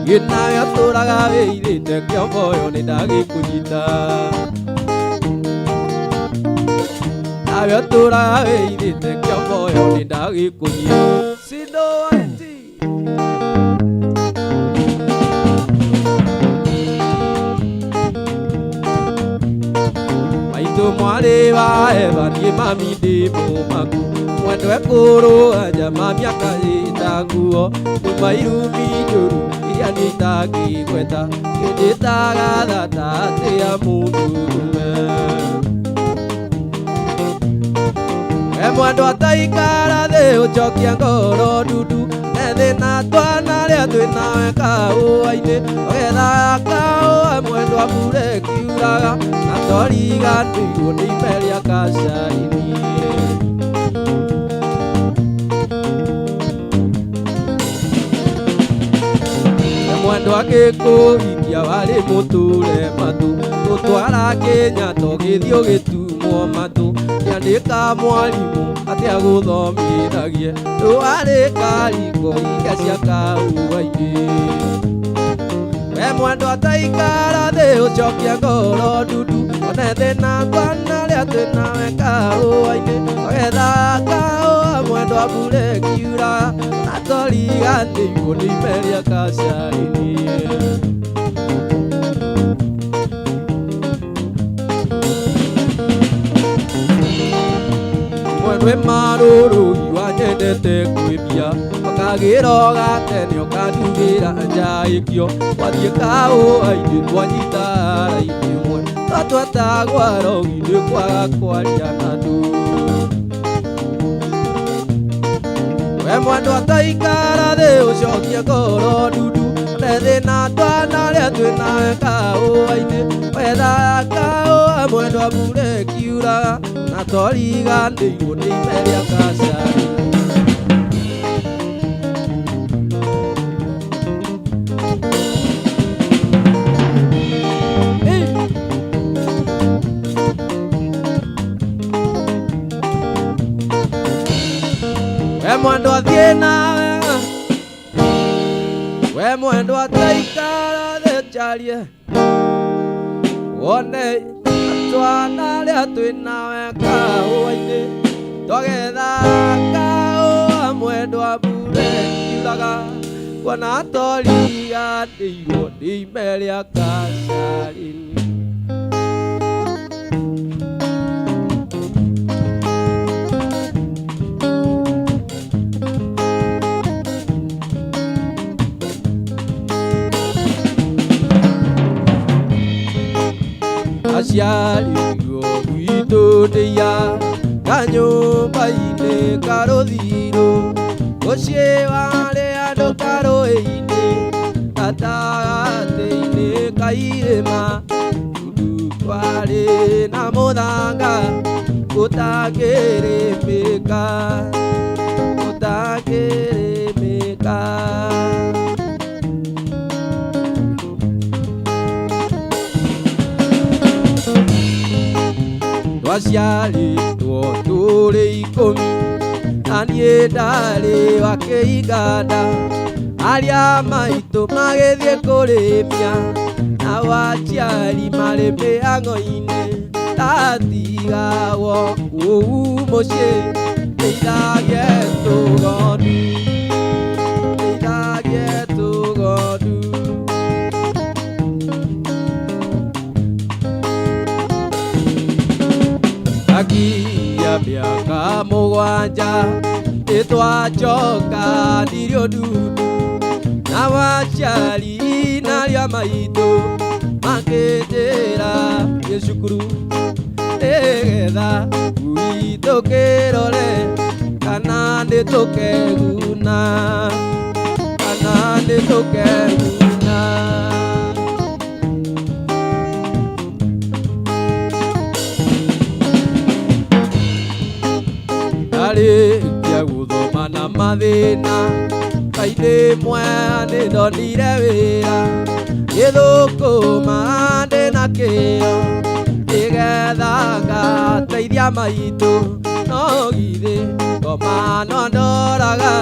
A: Gĩnawe atũraga wĩithĩte kĩomboyo nĩ ndagĩkũnyita. Nawe atũraga wĩithĩte kĩomboyo nĩ ndagĩkũnyita. Sindo waiti. Maitũ mwarĩ wa Eva niĩ mami ndĩ mũmaku. Mwendwe kũrũa njama mĩaka ĩta nguo. Kuma irumi njũru iria niĩ itangĩgweta. Kĩnjĩtaga thata atĩa mũndũrũme. We mwendwa taikara thĩ ũcokia ngoro ndundu. Nethĩ na twana arĩa twĩ nawe kahũa-inĩ. Ũgethaga kahũa mwendwa mbura ĩkiuraga. Na toriganĩirwo nĩ ime rĩa kacarini. Mwendwa ngĩkũhikia warĩ mũtũre matũ. Gũtwara Kĩnyatta ũgĩthiĩ ũgĩtumwo matũ. Kĩandĩka mwarimũ atĩ agũthomithagie. Ndwarĩ kariko iria cia kahũa-inĩ. We mwendwa taikara thĩ ũcokie ngoro ndundu. One thĩna twana arĩa twĩ nawe kahũa-inĩ. Ũgethaga kahũa mwendwa mbura ĩkiura. Na toriganĩirwo nĩ ime rĩa kacarini. Mwendwe marũrũgi wanyendete kwĩmbia. Ũkagĩra ũgatene ũkandugĩra njaĩkio. Wathiĩ kahũa-inĩ twanyita raini ĩmwe. Twatwetagwo arogi nĩ kwaga kwaria na andũ. We mwendwa taikara thĩ ũcokie ngoro ndundu. One thĩna twana arĩa twĩ nawe kahũa-inĩ. Wethaga kahũa mwendwa mbura ĩkiuraga. Na toriganĩirwo nĩ ime rĩa kacarini. We mwendwa thiĩ nawe. We mwendwa taikara thĩ njarie. Wone twana arĩa twĩ nawe kahũa-inĩ. Twagethaga kahũa mwendwa mbura ĩkiuraga. Kuona toriganĩirwo nĩ ime rĩa kacarini. Aciarirwo gwitũ ndĩia kanyũmba-inĩ karũthirũ. Mũciĩ warĩ andũ karũĩ-inĩ gatagatĩ-inĩ ka irĩma. Kundu kwarĩ na mũthanga gũtangĩrĩmĩka, gũtangĩrĩmĩka. Twaciarĩtwo tũrĩ 10 na niĩ ndarĩ wa kĩiganda arĩa maitũ magĩthiĩ kũrĩmia na waciari marĩ mĩhang'o-inĩ ndatigagwo kũu mũciĩ ndeithagie tũgondu ndeithagie tũgondu. Akia mĩaka 7 nĩtwacokanirio ndundu na waciari na arĩa maitũ makĩnjĩra thiĩ cukuru nĩgetha gwitũ kĩrore kana nĩtũkeguna kana nĩtũkeguna. Ndarĩkia gũthoma na mathĩna kainĩ mwe nĩndonire wĩra gĩthũkũma ndĩna kĩo nĩgetha ngateithia maitũ no githĩ ngoma no ndoraga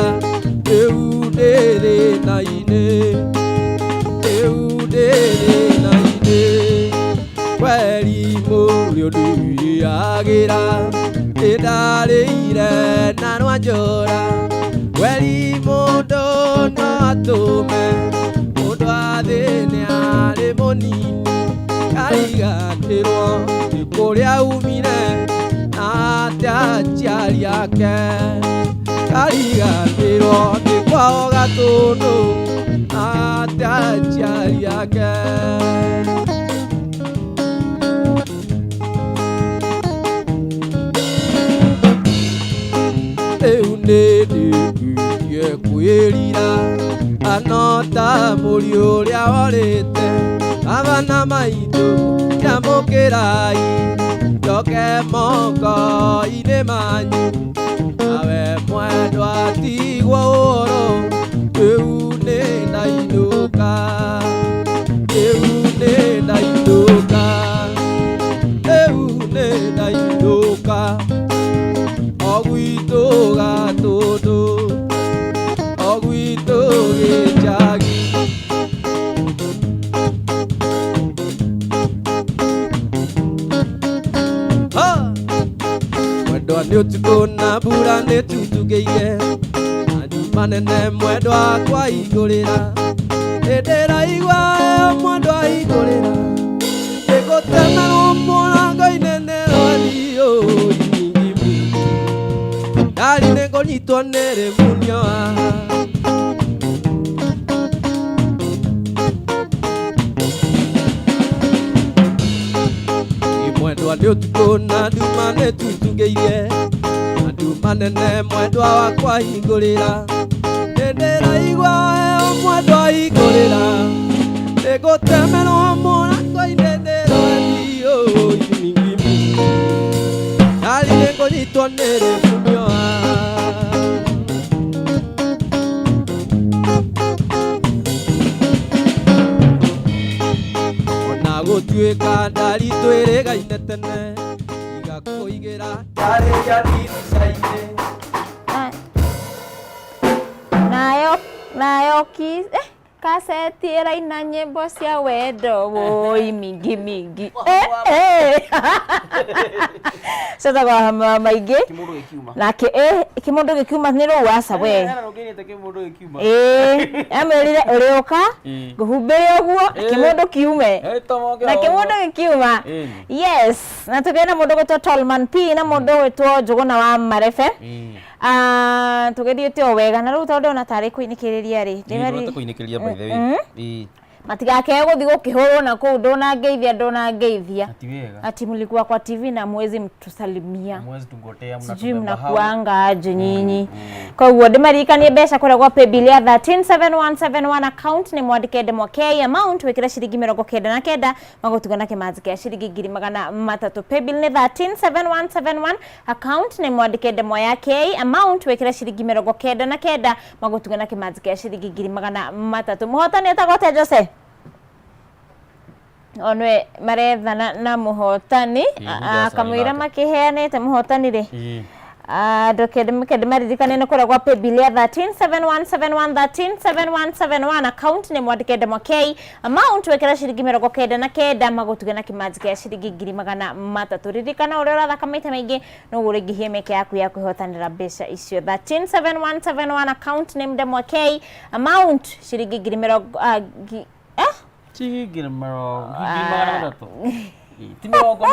A: rĩu ndĩ thĩna-inĩ rĩu ndĩ thĩna-inĩ kweri mũrĩ ũnduagĩra nĩndarĩire na rwanjora kweri mũndũ no atũme mũndũ athĩne arĩ mũnini kariganĩrwo nĩ kũrĩa umire na atĩ aciari ake kariganĩrwo nĩ kwao Gatũndũ na atĩ aciari ake. Rĩu nĩndĩkĩtie kwĩrira ano ta mũriũ ũrĩa worĩte baba na maitũ nyamũkĩrai njoke moko-inĩ manyu nawe mwendwa tigwo ũhoro rĩu nĩndainũka rĩu nĩndainũka rĩu nĩndainũka o gwitũ Gatũndũ o gwitũ gĩcagi. Ha! Mwendwa nĩ ũtukũ na mbura nĩtutugĩire na nduma nene mwendwa wakwa hingũrĩra nĩndĩraigua mwendwa hingũrĩra nĩngũtemerwo mũrango-inĩ nĩ rwariũ nyingĩ ndari nĩngũnyitwo nĩ rĩmunio haha. Mwendwa nĩ ũtukũ na nduma nĩtutugĩire na nduma nene mwendwa wakwa hingũrĩra nĩndĩraigua mwendwa hingũrĩra nĩngũtemerwo mũrango-inĩ nĩ rwariũ nyingĩ ndari nĩngũnyitwo nĩ rĩmunio haha. Ona gũtuĩka ndari twĩrĩgaine tene igakũigĩra ndarĩria ndirica-inĩ.
C: Nayo nayo ki kaseti ĩraina nyĩmbo cia wendo woi mingi mingi cetagwa maingĩ
B: Kĩmũndũ gĩkiuma.
C: nake kĩmũndũ gĩkiuma nĩ rũu aca we.
B: Hena rũngĩnĩte kĩmũndũ gĩkiuma.
C: Amwĩrire ũrĩũka ngũhumbĩre ũguo na kĩmũndũ kiume na kĩmũndũ gĩkiuma. Yes, na tũkĩrĩ na mũndũ gwĩtwo Tolman P na mũndũ gwĩtwo Njũgũna wa Marebe. Tũgĩthiĩte o wega na rĩu tondũ ndĩrona tarĩ kũinĩkĩrĩria rĩ
B: Ndĩrona kũinĩkĩrĩria by the way.
C: Matigakee gũthiĩ gũkĩhũrwo na kũu ndũnangeithia ndũnangeithia.
B: Ati wega.
C: Ati mlikuwa kwa TV na mwezi mtusalimia.
B: Mwezi tungotea
C: Sijui
B: mnatubeba hao.
C: mnakuanga aje nyinyi. Koguo ndĩmaririkanie mbeca kũrĩa gwa paybill ya 137171 account nĩ mwandĩke ndemwa K amount wĩkĩre ciringi 99 magũtuga na kĩmanzi kĩa ciringi 300,000. Paybill nĩ 137171 account nĩ mwandĩke ndemwa ya K amount wĩkĩre ciringi 99 magũtuga na kĩmanzi kĩa ciringi 300,000. Mũhotani etagwo atĩa Jose? Onwe marethana na mũhotani.
B: Ĩĩ, Huja
C: kamũira
B: Sainaka.
C: Makĩheanĩte mũhotani rĩ.
B: Ĩĩ.
C: Ndũkende maririkane nĩ kũrĩa gwa paybill ya 137171 137171, account nĩ mwandĩke Ndemwa K, amount wekĩra ciringi 99, magũtuge na kĩmanji kĩa ciringi 300,000. Ririkana ũrĩa ũrathaka maita maingĩ noguo ũrĩngĩhia mĩeke yaku ya kwĩhotanĩra mbeca icio. 137171, account name Ndemwa K, amount ciringi ngiri mĩrongo eh?
B: Ti ngiri mĩrongo, 300,000. Ĩĩ, ti mĩrongo, nĩ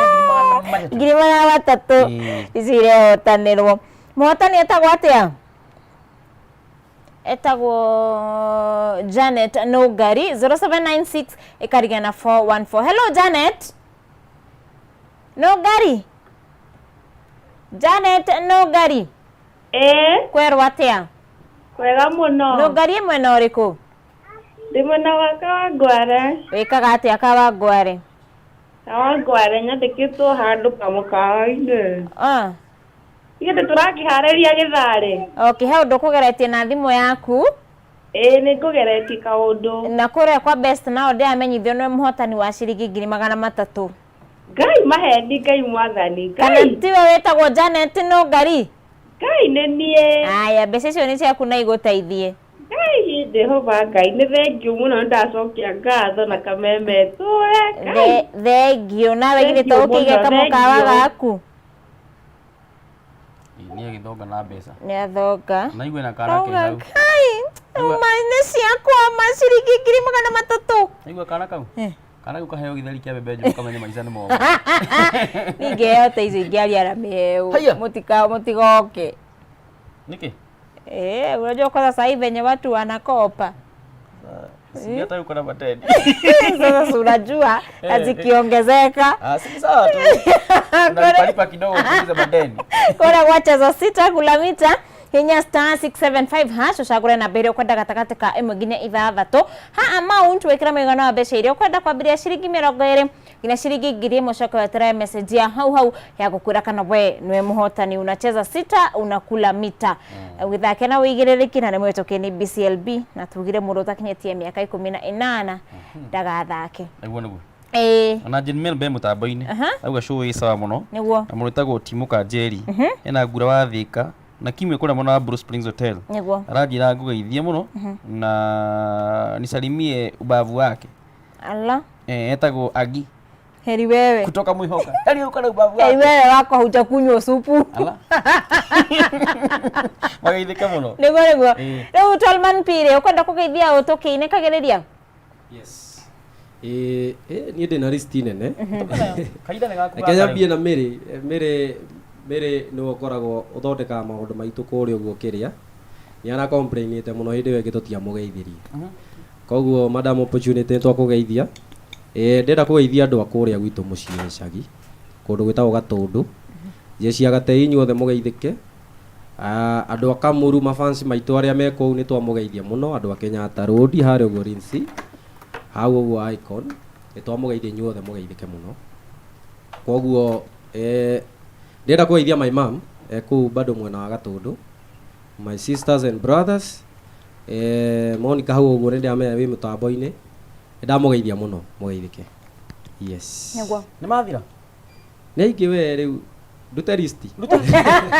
B: 300,000.
C: 300,000.
B: Ĩĩ.
C: Ici irehotanĩrwo, mũhotani etagwo atĩa? Etagwo Janet Nũngari, 0796 ĩkariga na 414. Hello, Janet Nũngari, Janet Nũngari.
H: Ĩĩ.
C: Kwerwo atĩa?
H: Kwega mũno.
C: Nũngari ĩ mwena ũrĩkũ?
H: Ndĩ mwena wa Kawangware.
C: Wĩkaga atĩa Kawangware?
H: Kawangware nyandĩkĩtwo handũ kamũkawa-inĩ.
C: Ah.
H: Ithuĩ tũrakĩharĩria gĩtharĩ.
C: Okay, he ũndũ ũkũgeretie na thimũ yaku?
H: Ĩĩ, nĩ ngũgeretie kaũndũ.
C: Na kũrĩa kwa Best nao ndĩramenyithio nĩwe mũhotani wa ciringi 300,000.
H: Ngai mahendi, Ngai mwathani.
C: Kana
H: Ngai.
C: tiwe wĩtagwo Janet Nũngari?
H: Ngai, nĩ niĩ.
C: Aya, mbeca icio nĩ ciaku na igũteithie.
H: Ngai Jehova Ngai, nĩ thengiũ mũno, nĩ ndacokia ngatho na kameme tũre Ngai.
C: Thengio nawe githĩ to
H: Thengiũ
C: ũkĩige
H: mũno,
C: kamũkawa
H: thengiũ.
C: gaku.
B: Ĩĩ, nĩ agĩthonga na mbeca.
C: Nĩ athonga.
B: Naigue na kana ke
C: Auga
B: hau.
C: Kai uma nĩ ciakwa ma ciringi 300,000.
B: Naigua kana kau.
C: Eh.
B: Kana kau kaheo gĩtheri kĩa mbembe njũgũ kamenye maica nĩ mogo.
C: Ningĩheo ta icio ingĩaria na mĩheo.
B: Haiya.
C: Mũtika mũtigoke.
B: Nĩkĩ?
C: Eh, unajua kwanza sasa hivi venye watu wanakopa.
B: Singeta yuko na mateni.
C: Sasa si unajua na zikiongezeka.
B: Ah, si sawa tu. Unalipalipa kidogo kuuliza madeni.
C: Kora gwacheza sita kula mita, hinya *675# ucagũre namba ĩrĩa ũkwenda gatagatĩ ka ĩmwe nginya ithathatũ. Ha amount wĩkĩra mũigana wa mbeca iria ũkwenda kwambĩrĩria ciringi 20 nginya ciringi 1000. Ũcoke weterere message ya hau hau ya gũkwĩra kana we nĩwe mũhotani. Unacheza sita, unakula mita. Ũgĩthake na ũigĩrĩrĩki na nĩ mwĩtũkie nĩ BCLB na tugire mũndũ ũtakinyĩtie mĩaka 18 ndagathake.
B: Nĩguo nĩguo.
C: Ĩĩ.
B: Ona Jane Mel be mũtambo-inĩ. Auga show ĩ sawa mũno.
C: Nĩguo.
B: Na mũndũ wĩtagwo Timo Kanjeri. Ena ngura wa Thika na kimwe kũrĩa mwena wa Blue Springs Hotel.
C: Nĩguo.
B: Aranjĩra ngũgeithie mũno na nisalimie ubavu wake.
C: Ala.
B: Eh, etagwo Agi
C: Heri wewe.
B: Kutoka Mwihoka. Yaani uko na ubavu
C: Heri
B: wake.
C: wewe wako hujakunywa supu.
B: Ala. Mageithĩke mũno.
C: Nĩguo nĩguo.
B: Ĩĩ.
C: Rĩu Tolman Pire ũkwenda kũgeithia ũ tũkĩinĩkagĩrĩria?
A: Yes. Ĩĩ, niĩ ndĩ na list nene.
B: Kahinda nĩ gaku.
A: Reke nyambie na Mary. Mary, Mary nĩwe ũkoragwo ũthondekaga maũndũ maitũ kũrĩa ũguo kĩrĩa nĩ ara complainĩte mũno hĩndĩ ĩyo ĩngĩ tũtiamũgeithirie, koguo madam opportunity nĩ twakũgeithia. Ndĩrenda kũgeithia andũ a kũrĩa gwitũ mũciĩ gĩcagi kũndũ gwĩtagwo Gatũndũ, jeshi ya Gatei, inyuothe mũgeithĩke. Ah, andũ a Kamuru, mafans maitũ arĩa me kũu, nĩ twamũgeithia mũno. Andũ a Kenyatta Road harĩa ũguo Rinsi hau ũguo Icon, nĩ twamũgeithia inyuothe, mũgeithĩke mũno. Koguo ndĩrenda kũgeithia my mom kũu bado mwena wa Gatũndũ, my sisters and brothers, Monica hau ũguo nĩ ndĩramenya wĩ mũtambo-inĩ, nĩ ndamũgeithia mũno, mũgeithĩke. Yes.
C: Nĩguo.
B: Nĩ mathira.
A: Nĩ aingĩ we, rĩu ndute list.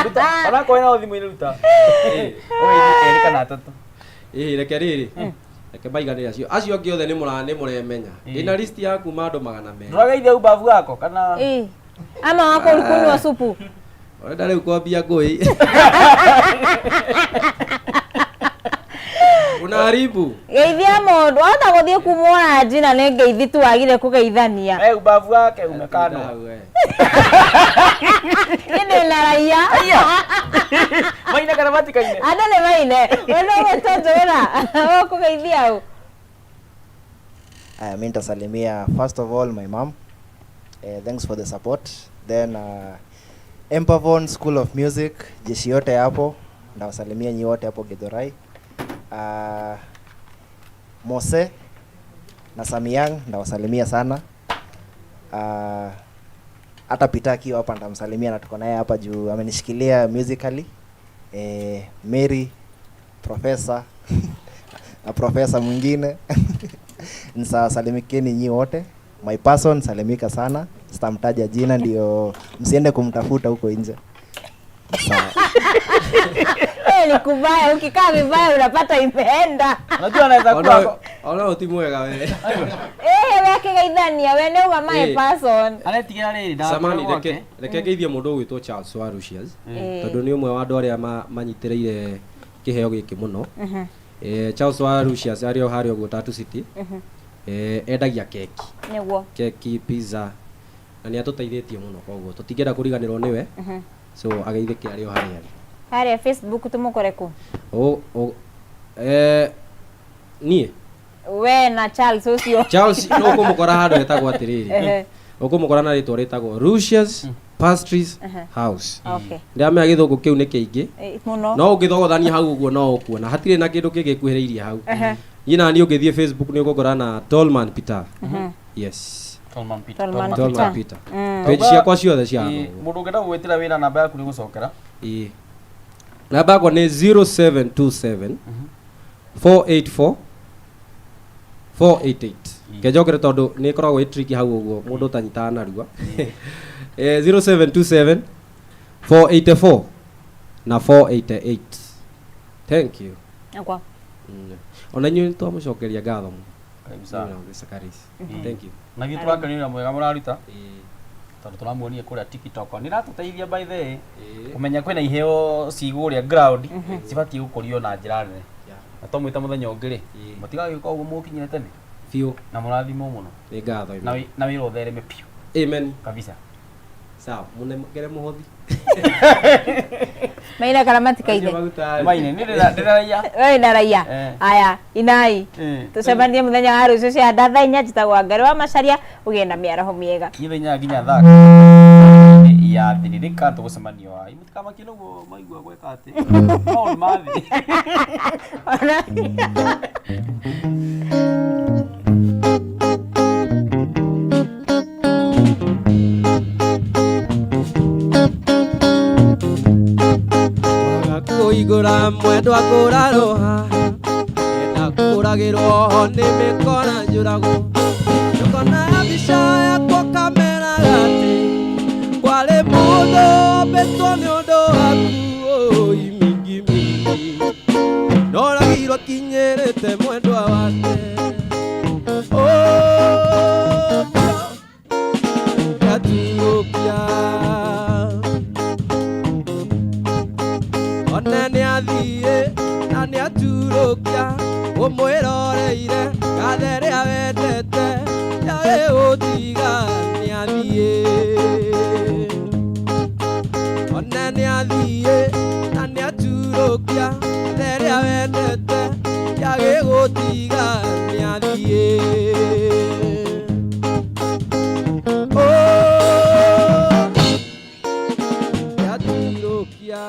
B: Ruta. Onakorwo ĩna thimũ-inĩ ruta. Ũgeithie erĩ kana atatũ.
A: Ĩĩ, reke rĩrĩ, reke maiganĩre acio acio angĩ othe nĩ mũra nĩ mũremenya ndĩna list ya kuma andũ 200.
B: Ndũrageithia ubavu wako kana?
C: Ĩĩ. Ama wako ulikunywa supu?
A: Ũrenda rĩu kwambia ngũĩ, unaharibu.
C: Geithia mũndũ wahota gũthiĩ kumwona njina nĩ ngeithi tu wagire kũgeithania.
B: Eh, ubavu wake umekanwa.
A: Hau, we.
C: Niĩ ndĩ na raia.
B: Maina kana matikaine?
C: Andũ nĩ maine. We no gwĩtũnjũra ũkũgeithia ũ?
D: Aya, mi nitasalimia first of all my mom. Thanks for the support. Then Empavon School of Music, jeshi yote hapo, ndawasalimia nyi wote hapo Githurai. Mose na Samiang ndawasalimia sana. Hata Peter akiwa hapa ndamsalimia na tuko naye hapa juu amenishikilia musically. Mary, professor na profesa mwingine, nsawasalimikeni nyi wote. My person, salimika sana, sitamtaja jina ndio msiende kumtafuta huko nje. Sawa.
C: Eh, ni kubaya ukikaa vibaya unapata imeenda.
B: Unajua anaweza kuwa
A: Ona ti mwega we.
C: Eh, we akĩgeithania we nĩ uga my
A: Eh.
C: person.
B: aretigĩra rĩrĩ
A: Samani reke reke ngeithie mũndũ ũgwĩtwo Charles wa Lucius
C: Eh.
A: tondũ nĩ ũmwe wa andũ arĩa manyitĩrĩire kĩheo gĩkĩ mũno. Eh, Charles wa Lucius arĩ o harĩa ũguo Tatu City. Eh, endagia keki
C: Nĩguo.
A: keki pizza na nĩ atũteithĩtie mũno koguo tũtingĩenda kũriganĩrwo nĩwe so ageithĩke arĩ o harĩa arĩ.
C: Harĩa Facebook tũmũkore kũ?
A: Eh, niĩ
C: We na Charles ũcio.
A: Charles no ũkũmũkora handũ hetagwo atĩrĩrĩ
C: Ehe.
A: ũkũmũkora na rĩtwa rĩtagwo Lucius Pastries House.
C: Okay.
A: Ndĩramenya gĩthũngũ kĩu nĩ kĩingĩ
C: Eh, mũno.
A: no ũngĩthogothania hau ũguo no ũkuona hatirĩ na kĩndũ kĩngĩ kuhĩrĩirie hau niĩ na niĩ ũngĩthiĩ Facebook nĩ ũgũkora na Tallman Peter. Yes.
B: Tallman Peter.
C: Tallman
A: Tallman
C: Peter.
A: Peter. Page ciakwa ciothe cia
B: Ĩĩ, mũndũ ũngĩenda gũgwĩtĩra wĩra namba yaku nĩ gũcokera.
A: Ĩĩ. Namba yakwa nĩ 0727 484 488. Kenjokere tondũ nĩ ĩkoragwo ĩ tricky hau ũguo mũndũ ũtanyitaga narua. Eh, 0727 484 na 488. Thank you.
C: Akwa.
A: Ona inyuĩ nĩ twamũcokeria ngatho mũno.
B: Karibu sana.
A: Nĩ Mr. Karis. Thank you.
B: Na ithuĩ tũrakenio wĩra mwega mũraruta tondũ tũramuonia kũrĩa TikTok nĩ iratũteithia by the way kũmenya kwĩna iheo cigũrĩa ground cibatiĩ gũkũrio na njĩra nene na twamwĩta mũthenya ũngĩ rĩ mũtigagĩũka ũguo mũkinyire tene
A: Biũ.
B: Na mũrathimwo mũno.
A: Nĩ ngatho.
B: Na
A: Amen.
B: na wĩra ũthereme biũ.
A: Amen.
B: Kabisa.
A: Sawa, mũnengere mũhothi.
C: Maina kana matikaithe.
B: Maine nĩ ndĩraraia.
C: We na raia.
B: Eh.
C: Aya, inai.
B: Eh.
C: Tucemanie mũthenya wa rũciũ cia thaa inya njĩtagwo Ngarĩ wa Macaria ũgĩe na mĩaraho mĩega.
B: Niĩ thaa inya nginya thaa ya thĩrĩrĩka tũgũcemanio wa mũtikamakie nĩguo maigua gwĩka atĩ maũndũ ma thĩ.
C: Ona
A: Waga kũigũra mwendwa kũrarũha enda kũragĩrwo nĩ mĩkora njũragwo ndũkona mbica yakwa kameraga atĩ kwarĩ mũndũ ũmbĩtwo nĩ ũndũ waku ũi mingi mingi noragirwo kinyĩrĩte mwendwa wake Yatuũkia one nĩ athiĩ na nĩ aturũkia ũmwĩroreire ngathe rĩa wendete yagĩgũtiga nĩ athiĩ one nĩ athiĩ na nĩ aturũkia ngathe rĩa wendete yagĩgũtiga nĩ athiĩ. Oh, yaturũkia.